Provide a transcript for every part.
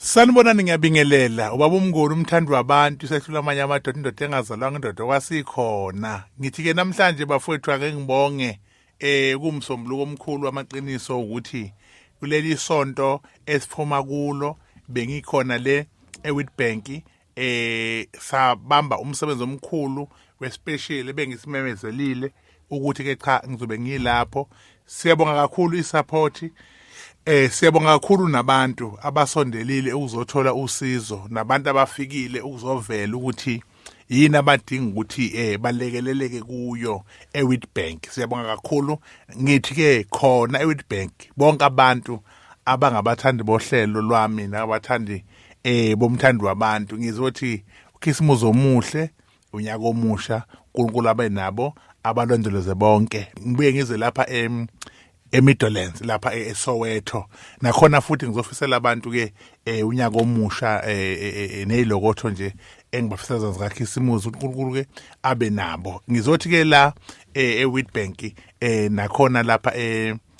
Sanibonani, ngiyabingelela. Ubaba uMnguni, umthandi wabantu, sehlula amanye amadoda, indoda engazalwanga, indoda kwasikhona. Ngithi ke namhlanje bafowethu, ake ngibonge kumsombuluko omkhulu wamaqiniso ukuthi kuleli sonto esiphuma kulo bengikhona le eWitbank, sabamba umsebenzi omkhulu wespecial ebengisimemezelile ukuthi ke cha, ngizobe ngilapho. Siyabonga kakhulu isupport, siyabonga kakhulu nabantu abasondelile ukuzothola usizo, nabantu abafikile ukuzovela ukuthi yini abadinga ukuthi balekeleleke kuyo eWitbank. Siyabonga kakhulu. Ngithi ke khona eWitbank, bonke abantu abangabathandi bohlelo lwami nabathandi bomthandi wabantu, ngizothi ukhisimuzi omuhle, unyaka omusha, uNkulunkulu abe nabo, abalondoloze bonke. Ngibuye ngize lapha eMidlands, lapha eSoweto nakhona futhi ngizofisela abantu ke unyaka omusha nezilokotho nje engibafisela zona zikaKhisimusi, uNkulunkulu ke abe nabo. Ngizothi ke la eWitbank nakhona lapha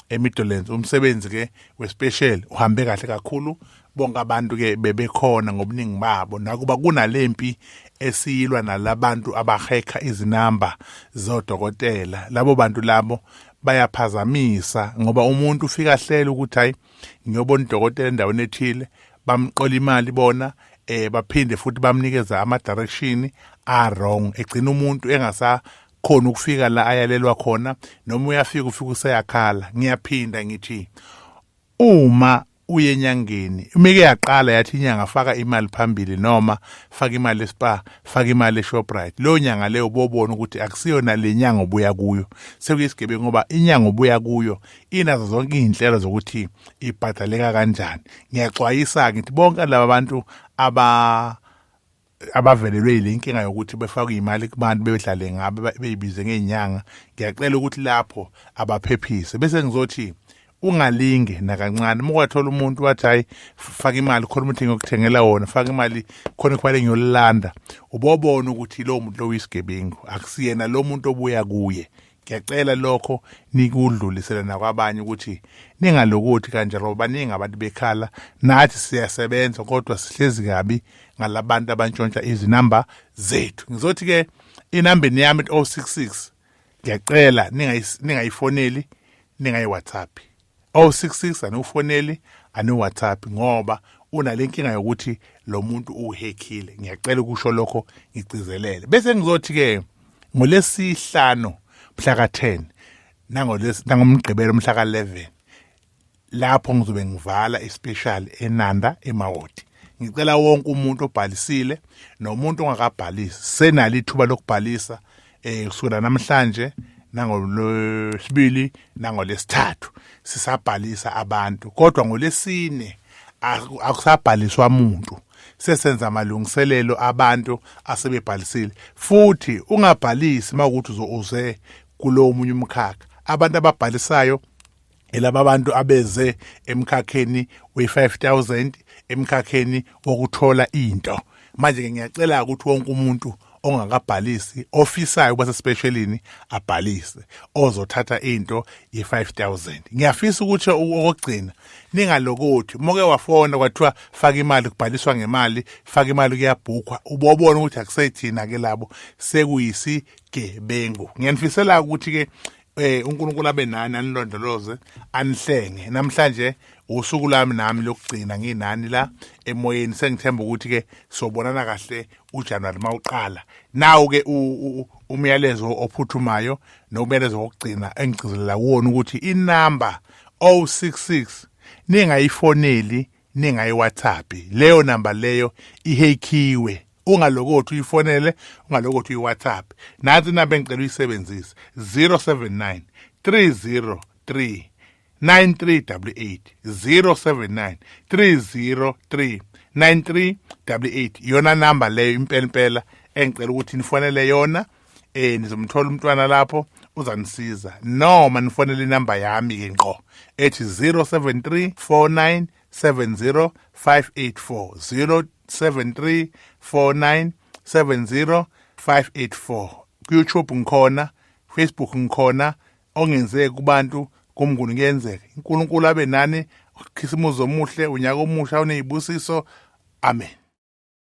eMidlands, umsebenzi ke wespecial uhambe kahle kakhulu. Bonke abantu ke bebekhona ngobuningi babo, nakuba kunalempi esiyilwa nalabantu abahekha izinamba zodokotela. Labo bantu labo bayaphazamisa, ngoba umuntu ufika ahlela ukuthi hayi, ngiyobona udokotela endaweni ethile, bamqola imali bona, baphinde futhi bamnikeza ama direction a wrong, egcina umuntu engasa khona ukufika la ayalelwa khona, noma uyafika, ufika useyakhala. Ngiyaphinda ngithi, uma uye enyangeni, imike yaqala yathi inyanga faka imali phambili, noma faka imali eSpar, faka imali eShoprite, leyo nyanga leyo bobona ukuthi akusiyona le nyanga obuya kuyo, sekuyisigebengu, ngoba inyanga obuya kuyo inazo zonke izinhlelo zokuthi ibhadaleka kanjani. Ngiyaxwayisa, ngithi bonke laba bantu abavelelwe yile nkinga yokuthi befake imali kubantu, bedlale ngabe, beyibize ngezinyanga, ngiyacela ukuthi lapho abaphephise. Bese ngizothi ungalinge nakancane uma kwathola umuntu wathi hayi, faka imali khona, umuntu ngiyokuthengela wona, faka imali khona, kufanele ngiyolanda, ubobona ukuthi lo muntu lo uyisigebengu, akusiyena lo muntu obuya kuye. Ngiyacela lokho nikudlulisele nakwabanye ukuthi ningalokothi kanjalo. Baningi abantu bekhala, nathi siyasebenza, kodwa sihlezi kabi ngalabantu abantshontsha izinamba zethu. Ngizothi ke inambeni yami 066, ngiyacela ningayifoneli, ningayi-WhatsApp. 066 aniwufoneli, ani-WhatsApp, ngoba unale nkinga yokuthi lo muntu uhekhile. Ngiyacela ukusho lokho, ngigcizelele. Bese ngizothi ke ngolesihlanu mhla ka-10 nangomgqibelo mhla ka-11, lapho ngizobe ngivala ispecial eNanda eMawoti. Ngicela wonke umuntu obhalisile nomuntu ongakabhalisi, senalo ithuba lokubhalisa kusukela namhlanje nangolwesibili nangolesithathu sisabhalisa abantu, kodwa ngolesine akusabhaliswa umuntu, sesenza amalungiselelo abantu asebebhalisile. Futhi ungabhalisi mawukuthi uze kulo omunye umkhakha. Abantu ababhalisayo elaba bantu abeze emkhakheni we-5000, emkhakheni wokuthola into. Manje ke ngiyacela ukuthi wonke umuntu ongakabhalisi ofisayo ukuba sespecialini abhalise, ozothatha into ye-5000. Ngiyafisa ukuthi okugcina, ningalokothi moke wafona kwathiwa faka imali, kubhaliswa ngemali, faka imali, kuyabhukhwa, ubobona ukuthi akusethina ke labo, sekuyisigebengu. Ngiyanifisela ukuthi ke uNkulunkulu abe nani, anilondoloze, anihlenge. Namhlanje usuku lami nami lokugcina nginani la emoyeni. Sengithemba ukuthi ke sobonana kahle uJanuary mawuqala. Nawu ke umyalezo ophuthumayo nomyalezo wokugcina engigcizelela kuwona ukuthi inamba 066 ningayifoneli, ningayi-WhatsApp. Leyo namba leyo ihekhiwe, ungalokothi uyifonele, ungalokothi uyi-WhatsApp. Nansi inamba engicela uyisebenzise: 079 303 9388, 079 303 9388. Iyona namba leyo impela impela engicela ukuthi nifonele yona. Nizomthola umntwana lapho, uzanisiza, noma nifonele inamba yami ke ngqo ethi 073 49 70 584, 073 49 70 584. Ku YouTube ngikhona, Facebook ngikhona. Ongenzeki kubantu komnguni kuyenzeka. uNkulunkulu abe nani, Ukhisimuzi omuhle, unyaka omusha onezibusiso. Amen.